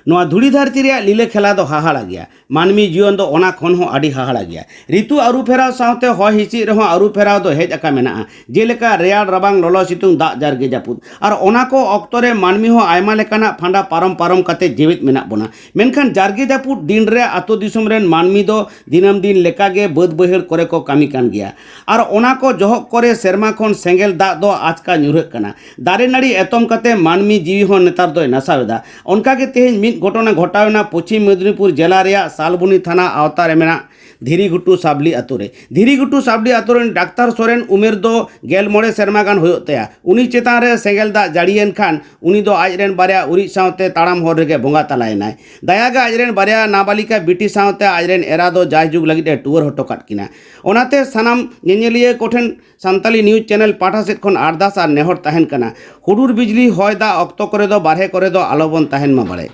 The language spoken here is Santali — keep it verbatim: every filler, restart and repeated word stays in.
ᱱᱚᱣᱟ ᱫᱷᱩᱲᱤ ᱫᱷᱟᱹᱨᱛᱤ ᱨᱮᱭᱟᱜ ᱞᱤᱞᱟᱹ ᱠᱷᱮᱞᱟ ᱫᱚ ᱦᱟᱦᱟᱲᱟ ᱜᱮᱭᱟ᱾ ᱢᱟᱹᱱᱢᱤ ᱡᱤᱭᱚᱱ ᱫᱚ ᱚᱱᱟ ᱠᱷᱚᱱ ᱦᱚᱸ ᱟᱹᱰᱤ ᱦᱟᱦᱟᱲᱟ ᱜᱮᱭᱟ᱾ ᱨᱤᱛᱩ ᱟᱹᱨᱩ ᱯᱷᱮᱨᱟᱣ ᱥᱟᱶᱛᱮ ᱦᱚᱭ ᱦᱤᱸᱥᱤᱫ ᱨᱮᱦᱚᱸ ᱟᱹᱨᱩ ᱯᱷᱮᱨᱟᱣ ᱫᱚ ᱦᱮᱡ ᱟᱠᱟ ᱢᱮᱱᱟᱜᱼᱟ᱾ ᱡᱮᱞᱮᱠᱟ ᱨᱮᱭᱟᱲ ᱨᱟᱵᱟᱝ ᱞᱚᱞᱚ ᱥᱤᱛᱩᱝ ᱫᱟᱜ ᱡᱟᱨᱜᱮ ᱡᱟᱹᱯᱩᱫ᱾ ᱟᱨ ᱚᱱᱟ ᱠᱚ ᱚᱠᱛᱚ ᱨᱮ ᱢᱟᱹᱱᱢᱤ ᱦᱚᱸ ᱟᱭᱢᱟ ᱞᱮᱠᱟᱱᱟᱜ ᱯᱷᱟᱸᱫᱟ ᱯᱟᱨᱚᱢ ᱯᱟᱨᱚᱢ ᱠᱟᱛᱮ ᱡᱤᱣᱤᱫ ᱢᱮᱱᱟᱜ ᱵᱚᱱᱟ᱾ ᱢᱮᱱᱠᱷᱟᱱ ᱡᱟᱨᱜᱮ ᱡᱟᱹᱯᱩᱫ ᱫᱤᱱ ᱨᱮ ᱟᱛᱳ ᱫᱤᱥᱚᱢ ᱨᱮᱱ ᱢᱟᱹᱱᱢᱤ ᱫᱚ ᱫᱤᱱᱟᱹᱢ ᱫᱤᱱ ᱞᱮᱠᱟᱜᱮ ᱵᱟᱹᱫᱽ ᱵᱟᱹᱭᱦᱟᱹᱲ ᱠᱚᱨᱮ ᱠᱚ ᱠᱟᱹᱢᱤ ᱠᱟᱱ ᱜᱮᱭᱟ᱾ ᱟᱨ ᱚᱱᱟ ᱠᱚ ᱡᱚᱦᱚᱜ ᱠᱚᱨᱮ ᱥᱮᱨᱢᱟ ᱠᱷᱚᱱ ᱥᱮᱸᱜᱮᱞ ᱫᱟᱜ ᱫᱚ ᱟᱪᱠᱟ ᱧᱩᱨᱦᱟᱹᱜ ᱠᱟᱱᱟ᱾ ᱫᱟᱨᱮ ᱱᱟᱹᱲᱤ ᱮᱛᱚᱢ ᱠᱟᱛᱮ ᱢᱟᱹᱱᱢᱤ ᱡᱤᱣᱤ ᱦᱚᱸ ᱱᱮᱛᱟᱨ ᱫᱚᱭ ᱱᱟᱥᱟᱣ ᱮᱫᱟ᱾ ᱚᱱᱠᱟ ᱜᱮ ᱛᱮᱦᱮᱧ ᱢᱤᱫ ᱜᱷᱚᱴᱚᱱᱟ ᱜᱷᱚᱴᱟᱣ ᱮᱱᱟ ᱯᱚᱪᱷᱤᱢ ᱢᱮᱫᱽᱱᱤᱯᱩᱨ ᱡᱮᱞᱟ ᱨᱮᱭᱟᱜ ᱥᱟᱞᱵᱚᱱᱤ ᱛᱷᱟᱱᱟ ᱟᱣᱛᱟ ᱨᱮ ᱢᱮᱱᱟᱜ ᱫᱷᱤᱨᱤᱜᱷᱩᱴᱩ ᱥᱟᱵᱞᱤ ᱟᱛᱳ ᱨᱮ᱾ ᱫᱷᱤᱨᱤᱜᱷᱩᱴᱩ ᱥᱟᱵᱞᱤ ᱟᱛᱳ ᱨᱮᱱ ᱰᱟᱠᱛᱟᱨ ᱥᱚᱨᱮᱱ ᱩᱢᱮᱨ ᱫᱚ ᱜᱮᱞ ᱢᱚᱬᱮ ᱥᱮᱨᱢᱟ ᱜᱟᱱ ᱦᱩᱭᱩᱜ ᱛᱟᱭᱟ᱾ ᱩᱱᱤ ᱪᱮᱛᱟᱱ ᱨᱮ ᱥᱮᱸᱜᱮᱞ ᱫᱟᱜ ᱡᱟᱹᱲᱤᱭᱮᱱ ᱠᱷᱟᱱ ᱩᱱᱤ ᱫᱚ ᱟᱡ ᱨᱮᱱ ᱵᱟᱨᱭᱟ ᱩᱨᱤᱡ ᱥᱟᱶᱛᱮ ᱛᱟᱲᱟᱢ ᱦᱚᱨ ᱨᱮᱜᱮ ᱵᱚᱸᱜᱟ ᱛᱟᱞᱟᱭᱮᱱᱟᱭ᱾ ᱫᱟᱭᱟ ᱜᱮ ᱟᱡ ᱨᱮᱱ ᱵᱟᱨᱭᱟ ᱱᱟᱵᱟᱞᱤᱠᱟ ᱵᱤᱴᱤ ᱥᱟᱶᱛᱮ ᱟᱡ ᱨᱮᱱ ᱮᱨᱟ ᱫᱚ ᱡᱟᱭᱡᱩᱜᱽ ᱞᱟᱹᱜᱤᱫ ᱮ ᱴᱩᱣᱟᱹᱨ ᱦᱚᱴᱚ ᱠᱟᱫ ᱠᱤᱱᱟ᱾ ᱚᱱᱟᱛᱮ ᱥᱟᱱᱟᱢ ᱧᱮᱧᱮᱞᱤᱭᱟᱹ ᱠᱚᱴᱷᱮᱱ ᱥᱟᱱᱛᱟᱞᱤ ᱱᱤᱭᱩᱡᱽ ᱪᱮᱱᱮᱞ ᱯᱟᱦᱴᱟ ᱥᱮᱫ ᱠᱷᱚᱱ ᱟᱨᱫᱟᱥ ᱟᱨ ᱱᱮᱦᱚᱨ ᱛᱟᱦᱮᱱ ᱠᱟᱱᱟ, ᱦᱩᱰᱩᱨ ᱵᱤᱡᱽᱞᱤ ᱦᱚᱭ ᱫᱟᱜ ᱚᱠᱛᱚ ᱠᱚᱨᱮ ᱫᱚ ᱵᱟᱨᱦᱮ ᱠᱚᱨᱮ ᱫᱚ ᱟᱞᱚᱵᱚᱱ ᱛᱟᱦᱮᱱ ᱢᱟ ᱵᱟᱲᱮ᱾